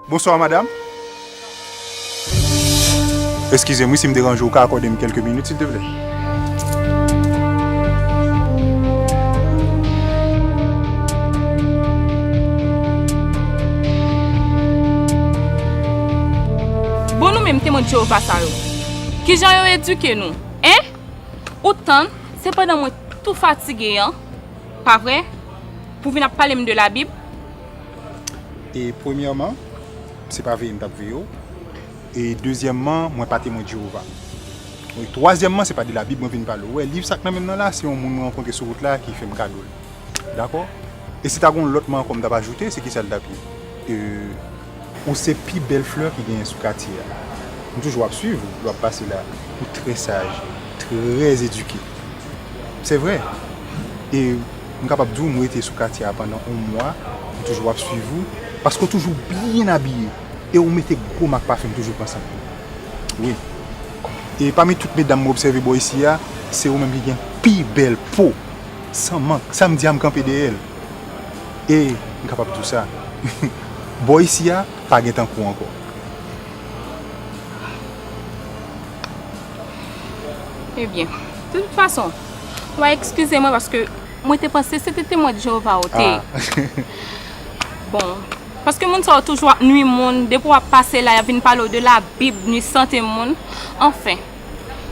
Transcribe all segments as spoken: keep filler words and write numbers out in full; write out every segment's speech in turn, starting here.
Bonswa, madam. Eskize m, wi, si m deranje w, ou ka akòde m kèlke minit, silteplè? Bon, nou menm Temwen Jewova sa yo, kijan yo edike nou? Hein? Ou tann, se pandan mwen tou fatige an, pa vre, pou vin ap pale m de Labib? E premyèman, se pa veye m t ap veye w. E dezyèmman, mwen pa Temwen Jewova. E twazyèmman, se pa de Labib mwen vin pale w. Ou wè, liv sa k nan men m nan la, se yon moun mwen rankontre sou wout la ki fè m kado l. Dakò? E si ta gen yon lòt man ankò m t ap ajoute, se kisa l t ap ye? E, ou se pi bèl flè ki genyen sou katye a. M toujou ap swiv ou lè w ap pase la. Ou trè saj, trè edike. Se vre. E m kapab di w, m rete sou katye a pandan yon mwa, m toujou ap swiv ou, paske w toujou byen abiye, e w mete gwo mak pafen, m toujou panse. Wi. E pami tout medam mwen obsève bò isi a, se ou menm ki gen pi bèl po. San mank, sa m di a, m kanpe dèyè l. E m kapab di w sa, bò isi a, pa gen tankou w ankò. Ebyen, de tout fason, w a eskize mwen paske mwen te panse se te Temwen de Jewova ou te ye. Bon, paske moun sa yo toujou ap nwi moun, depi w ap pase la, y ap vin pale w de Labib, nwi sante moun. Anfen,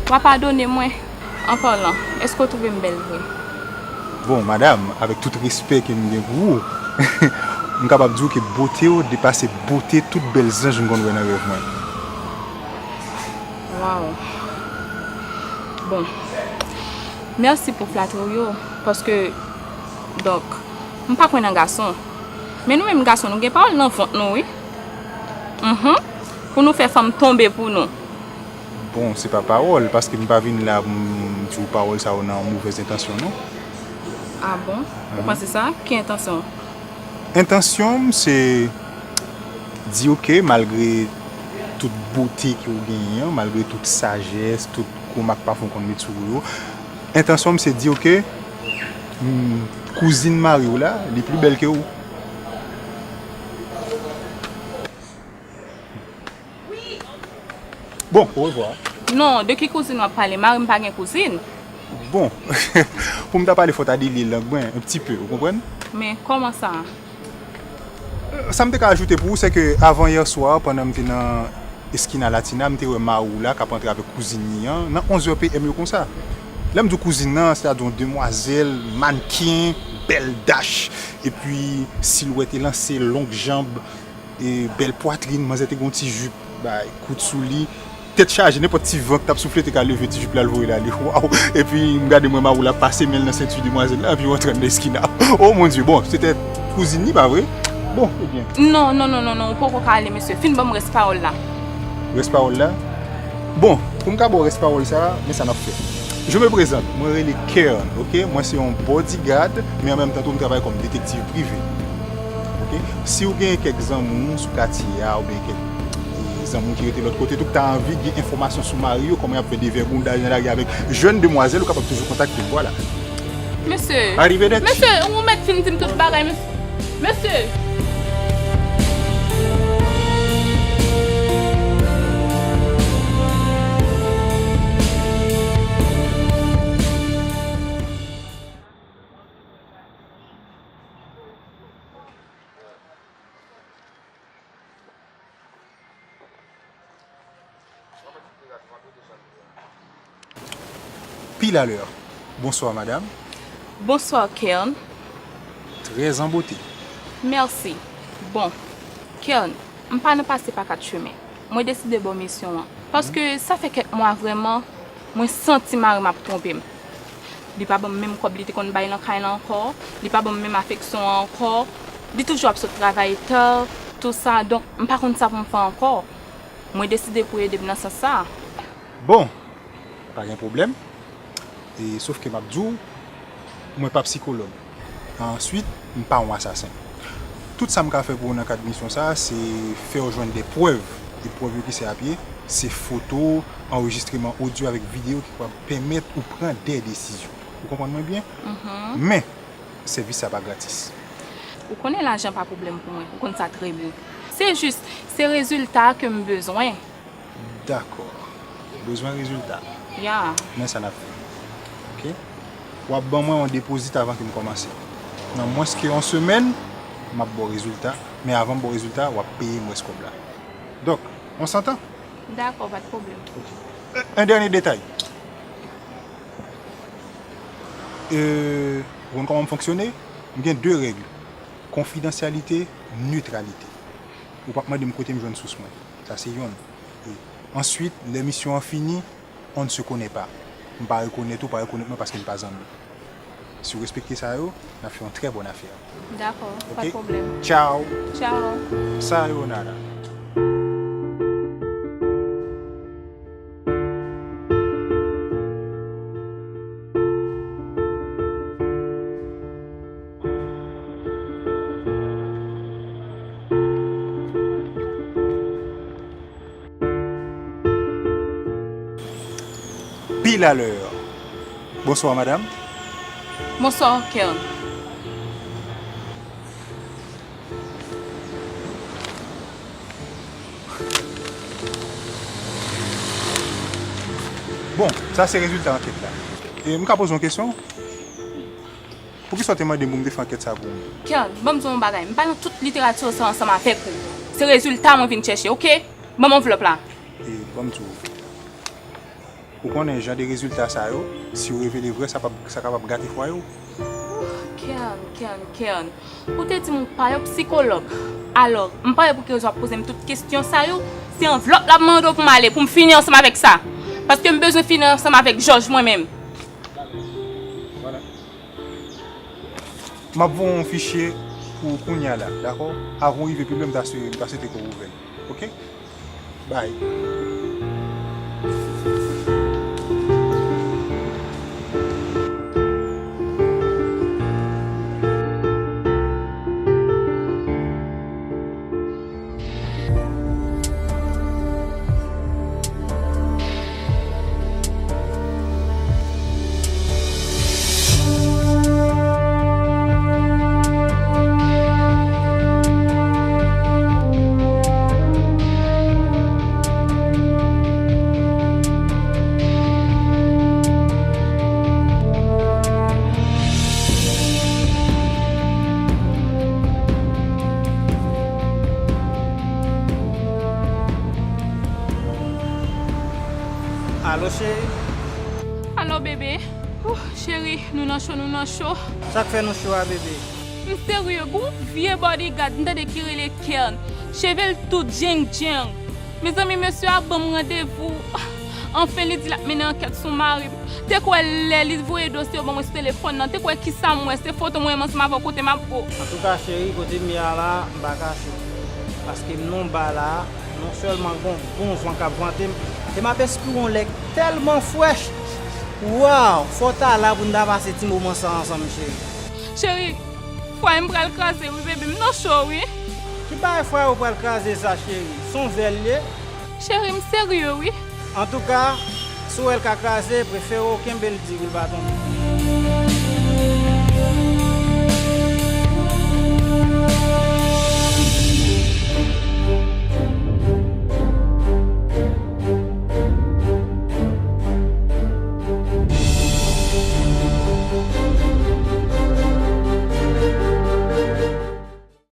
w a padone mwen. An palan, èske w twouve m bèl vre? Bon, madam, avèk tout respè ke m gen pou ou, m kapab di w ke bote w depase bote tout bèl zanj m konn wè nan rèv mwen. Waw. Bon. Mèsi pou flatri w yo, paske, donk, m pa kwè nan gason. Men nou menm gason, nou gen pawòl nan vant nou, wi. Mhm. Pou nou fè fanm tonbe pou nou. Bon, se pa pawòl, paske m pa vin la pou m di w pawòl sa yo nan yon movèz entansyon, non. Ah bon? Ou panse sa? Ki entansyon? Entansyon m se di w ke malgre tout bote ke w genyen an, malgre tout sajès, tout gwo mak pafen w konn met sou ou yo, entansyon m se di w ke, hmm, kouzin mari w la, li pli bèl ke ou. Bon, orevwa. Non, de ki kouzin w ap pale? Mari m pa gen kouzin. Bon, pou m ta pale fò w ta delye lang mwen, un petit peu, ou konprann? Men, kòman sa? Sa m te ka ajoute pou ou, se ke avan yè swa, pandan m te nan Eskina Latina, m te wè mari w la k ap antre avèk kouzin li an, nan onz è P M yo konsa. Lè m di w kouzin nan, sètadi yon demwazèl, mannken, bèl dach, epi silwèt elanse, long janb, e bèl pwatrin, manzè te gen yon ti jip, bay, kout sou li, tèt chaje, nenpòt ti van k t ap soufle te ka leve ti jip la, l voye l ale. Waw! Epi m gade mwen mari w la pase men l nan senti demwazèl la, epi yo antre anndan eskina. Oh mon Dieu! Bon, se te kouzin li, pa vre? Bon, ebyen. Non, non, non, non, non, ou poko ka ale, mesye. Fin ban m rès pawòl la. Rès pawòl la? Bon, pou m ka ba w rès pawòl sa a, men sa n ap fè. Je me présente, mwen rele Kern, ok? Mwen se yon bodyguard, men an menm tan tou m travay kòm detektiv prive. Ok? Si w gen kèk zanmi w sou katye a, oubyen kèk, e, zanmi w ki rete lòt kote tou, ki ta anvi gen enfòmasyon sou mari yo, kòman y ap fè devègoudaj nan lari avèk jèn demwazèl, ou kapab toujou kontakte m, vwala. Mesye. Arrivederci. Mesye, ou mèt fin di m tout bagay, mesye. Mesye. Pile à l'heure. Bonsoir, madame. Bonsoir, Kern. Très en beauté. Mèsi. Bon, Kern, m pa nan pase pa kat chemen. Mwen deside ba w misyon an. Paske sa fè kèk mwa vrèman, mwen santi mari m ap twonpe m. Li pa ban m menm kòb li te konn bay nan kay la ankò. Li pa ban m menm afeksyon an ankò. Li toujou ap sot travay ta, tou sa. Donk, m pa konn sa pou m fè ankò. Mwen deside pou ede m nan sans sa. Bon, pa gen pwoblèm. E, sof ke m ap di w, mwen pa psikològ. Answit, m pa yon asasen. Tout sa m ka fè pou w nan kad misyon sa a, se fè w jwenn de prèv. E prèv yo ki se ap ye, se foto, anrejistreman odyo avèk videyo ki kapab pèmèt ou pran de desizyon. Ou konprann mwen byen? Men, sèvis sa pa gratis. Ou konnen lajan pa pwoblèm pou mwen, ou konn sa trè byen. Se jis, se rezilta ke m bezwen. Dakò. Bezwen rezilta. Ya. Men sa n ap fè. Oke? W ap ban mwen yon depozit avan ke m kòmanse. Nan mwens ke yon semèn, m ap ba w rezilta. Men avan m ba w rezilta, w ap peye m rès kòb la. Donk, on s'entend? Dakò, pa t pwoblèm. Un, un dènye detay. Euh, ou konn kòman m fonksyone? M gen de règ. Konfidansyalite, netralite. Ou p ap mande m kote m jwenn sous mwen. Sa se yonn. E answit, lè misyon an fini, on ne se connaît pas. M pa rekonèt ou, pa rekonèt mwen paske n pa zanmi. Si w respekte sa yo, n ap fè yon trè bòn afè. Dakò, pa Oke? t pwoblèm. Tchao. Tchao. Sayonara. Pile à l'heure. Bonsoir, madame. Bonsoir, Kern. Bon, sa se rezilta ankèt la. E m ka poze yon kesyon? Poukisa w te mande m pou m te fè ankèt sa pou ou? Kern, ban m di w yon bagay. M pa nan tout literati sa ansanm avèk ou. Se rezilta mwen vin chèche, oke? Ban m anvlòp la. E ban m di w, ou konnen jan de rezilta sa yo, si yo revele vrè, sa, p ap, sa kapab gate fwaye w. Kern, Kern, Kern. Ou te di m ou pa yon psikològ. Alò, m pa wè pou ki rezon w ap poze m tout kesyon sa yo. Se anvlòp la m mande w pou m ale, pou m fini ansanm avèk sa. Paske m bezwen fini ansanm avèk Jòj mwen menm. M ap voye yon fichye pou ou kounye a la, dakò? Avan w rive pi lwen, m ta swete, m ta swete ke w ouvè l. Oke? Bay. Alo, cheri. Alo, bebe. Ouh, cheri, nou nan cho, nou nan cho. Sa k fè nou cho a, bebe? M serye, gon vye bodyguard m tande ki rele Kern. Cheve l tou djeng djeng. Mezanmi, mesye a ban m randevou. Anfen, li di l ap mennen ankèt sou mari m. Te kwè lè li voye dosye yo ban mwen sou telefòn nan, te kwè kisa m wè, se foto mwen menm ansanm avè w kote m ap bo. Antouka, cheri, kote m ye a la, m pa kache w. Paske m nan yon ba la, non sèlman gon bon van k ap vante m, e m ap espire yon lè k tèlman frèch. Waw, fò w ta la pou n ta pase ti moman sa ansanm, cheri. Cheri, fwaye m pral kraze wi, bebe, m nan cho wi. Ki bagay fwaye w pral kraze sa, cheri? Se yon vè l ye. Cheri, m serye wi. Antouka, si w wè l ka kraze, prefere w kenbe l di pou l pa tonbe.